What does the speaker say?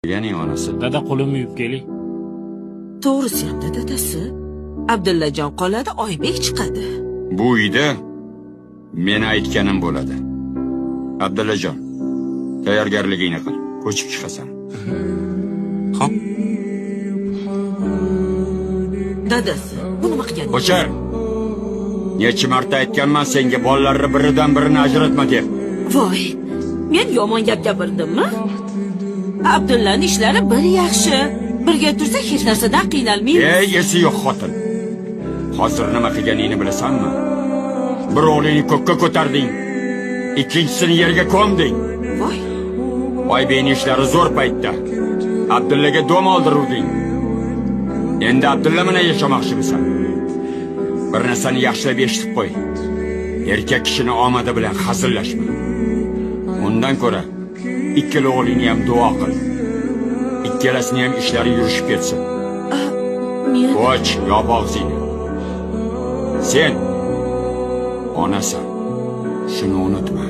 Deganing onasi. Dada, qo'limni yuvib keling. To'g'risi hamda, dadasi. Abdullajon qoladi, Oybek chiqadi. Bu uyda meni aytganim bo'ladi. Abdullajon, tayyorgarligingni qil. Ko'chib chiqasan. Xo'p. Dadasi, bu nima qilganing? O'chir! Necha marta aytganman senga, bolalarni biridan birini ajratma deb. Voy, men yomon gap gapirdimmi? Abdullani ishlari bir yaxshi. Birga tursak hech narsadan qiynalmaymiz. Ey, esi yo'q xotin. Hozir nima qilganingni bilasanmi? Bir o'g'lingni ko'kka ko'tarding, ikkinchisini yerga ko'mding. Voy, Oybekning ishlari zo'r paytda Abdullaga dom oldiruvding. Endi Abdulla bilan yashamoqchimisan? Bir narsani yaxshilab eshitib qo'y. Erkak kishini omadi bilan hazillashma. Undan ko'ra ikkala o'g'lingni ham duo qil. Ikkalasini ham ishlari yurishib ketsin. Men Och, yop og'zingni. Sen onasan. Shuni unutma.